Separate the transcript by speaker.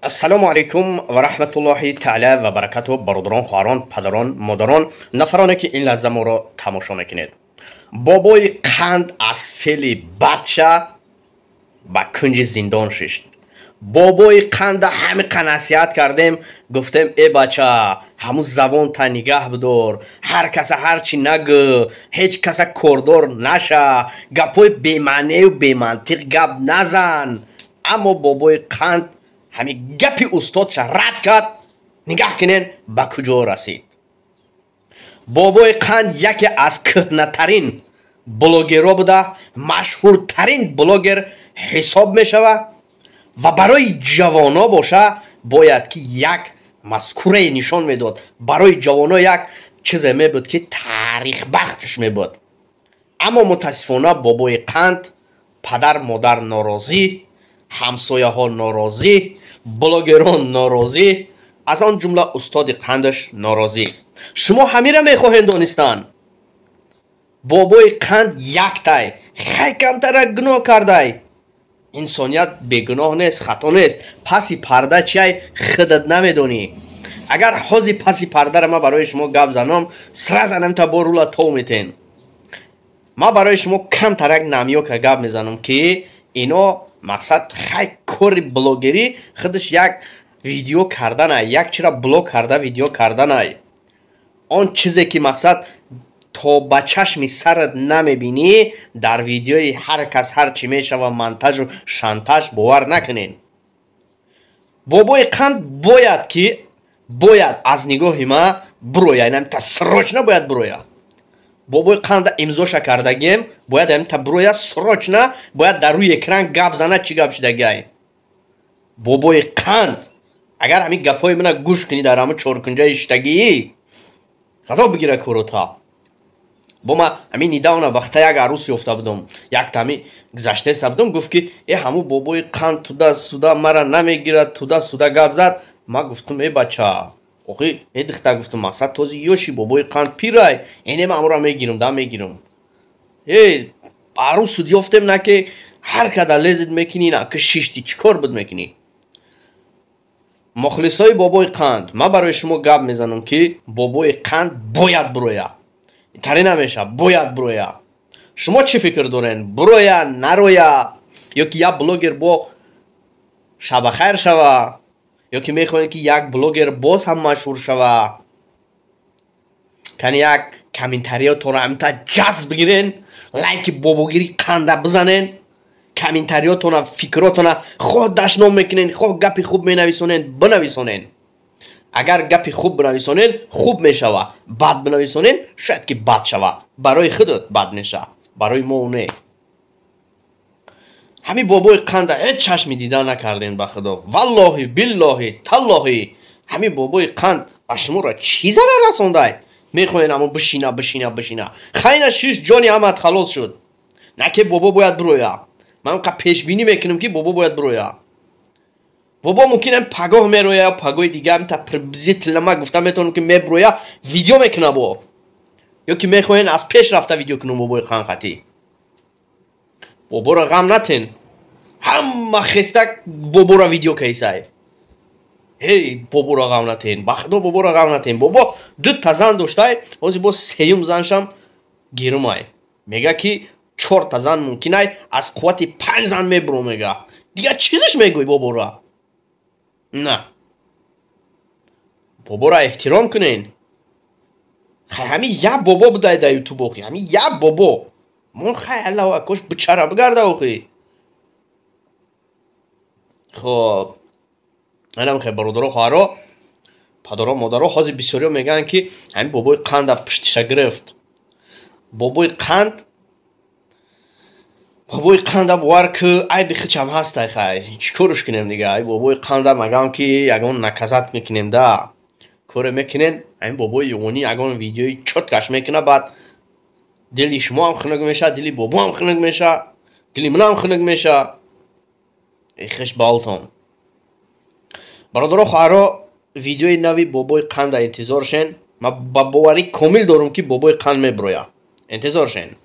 Speaker 1: Ассалому алайкум ва раҳматуллоҳи таъала ва баракатуҳ, бародарон, хоҳарон, падарон, модарон, нафароне ки ин лаҳза моро тамошо мекунед. Бобои Қанд аз феъли бадша ба кунҷи зиндон шишт. Бобои Қанда ҳамиқа насиҳат кардем, гуфтем: э бача, ҳамун забонта нигаҳ бидор, ҳар каса ҳар чӣ нагӯ, ҳеҷ каса кордор наша, гапҳои бемаънею бемантиқ гап назан. Аммо бобои Қанд ҳамин гапи устодша рад кард. Нигаҳ кунен, ба куҷо расид. Бобои Қанд яке аз кӯҳнатарин блогерҳо буда, машҳуртарин блогер ҳисоб мешавад ва барои ҷавоно боша бояд ки як мазкурае нишон медод, барои ҷавоно як чизе мебуд ки таърихбахшш мебуд. Аммо мутаассифона бобои Қанд падар модар норозӣ, ҳамсояҳо норозӣ, блогерон норозӣ, аз он ҷумла устоди қандаш норозӣ. Шумо ҳамира мехоҳед донистан? Бобои Қанд яктай хай камтара гуноҳ кардай. Инсоният бегуноҳ нест, хато нест. Паси парда чиай, худат намедонӣ. Агар ҳози паси пардара ман барои шумо гап занам, сразу намта бо рула тов метен. Ман барои шумо камтарак намёка гап мезанам, ки ино мақсад хай кори блогерӣ худаш як видео карданай, як чира блог карда видео карданай. Он чизе ки мақсад то ба чашми сарат намебинӣ, дар видеои ҳар кас ҳар чӣ мешава, монтажу шантаж бовар накунен. Бобои Қанд бояд ки бояд аз нигоҳи ма буроя, инамта срочно бояд буроя. Бобои Қанда имзоша кардагием, бояд амта буроя срочно, бояд дар рӯи экран гап зана, чӣ гап шидагиай. Бобои Қанд, агар ҳамин гапҳои мана гӯш кунӣ, дар ҳамун чоркунҷаи шиштагӣ хато бигира корота. Бо ма ҳамин недавно вақта як арӯс ёфта будам, якта ҳамин гузаштаеста будам, гуфт ки э ҳамун бобои Қанд туда суда мара намегирад, туда суда гап зад. Ма гуфтам: э бача, охи, э духта, гуфтам, мақсад този ёши, бобои Қанд пирай, эне ма амура мегирам да мегирам. Э арӯсуд ёфтем, на ки ҳар када лезид мекунӣ, на ки шишти чӣ кор буд мекунӣ. Мухлисои бобои Қанд, ман барои шумо гап мезанам, ки бобои Қанд бояд буроя, таре намеша, бояд буроя. Шумо чӣ фикр дорен? Буроя, нароя, ё ки як блогер бо шабахайр шава, ё ки мехоҳед, ки як блогер боз ҳам машҳур шава? Кани як комментариётонро ҳамита ҷазб бигирен, лайки бобогири Қанда бизанен, комментариётона, фикротона хоҳ дашном мекунен, хоҳ гапи хуб менависонен, бинависонен. Агар гапи хуб бинависонен, хуб мешава, бад бинависонен, шояд ки бад шава, барои худат бад мешава, барои мо не. Ҳамин бобои Қанда ҳеҷ чашми дида накардем, ба худо, валлоҳи, биллоҳи, таллоҳи, ҳамин бобои Қанд ба шуморо чӣ зарар расондай? Мехоҳен ҳамон бишина, бишина, бишина, хайна шиш, ҷони ҳамат халос шуд. На ки бобо бояд бироя. Ман қа пешбинӣ мекунам, ки бобо бояд бироя. Бобо мумкин ам пагоҳ мероя, пагоҳи дига, та приблизительно ма гуфта метавонам, ки меброя, видео мекуна бо. Ё ки мехоҳен аз пеш рафта видео кунам бобои Қанд? Боборо ғам натен. Ҳама хестак боборо видео кайсай. Ҳей, боборо ғам натен, ба худо, боборо ғам натен. Бобо дута зан доштай, ҳозир бо сеюм заншам гирумай. Мега ки чорта зан мумкинай, аз қуввати панҷ зан мебуро, мега. Дигар чизаш мегӯй бобора? На, боборо эҳтиром кунен. Хай, ҳамин як бобо будай дар Ютуб, охи, ҳамин як бобо мон. Хай, аллоҳу акош бичара бигарда, охи. Хоб, анам хе, бародаро, хоҳаро, падаро, модаро, ҳозир бисёриҳо мегӯянд, ки ҳамин бобои Қанда пуштиша гирифт. Бобои Қанд, бобои Қанда бовар ки айби хичам ҳастай. Хай, чӣ корш кунем дига? Ай бобои Қанда магам ки ягон наказать мекунем да, коре мекунен. Ҳамин бобои юғонӣ ягон видеои чёткаш мекуна, баъд дили шумо ҳам хунук мешавад, дили бобо ҳам хунук мешавад, дили манам хунук мешавад. Хеш баолтон, бародаро, хоҳаро, видеои нави бобои Қанда интизор шен. Ман ба боварӣ комил дорам, ки бобои Қанд меброя, интизор шен.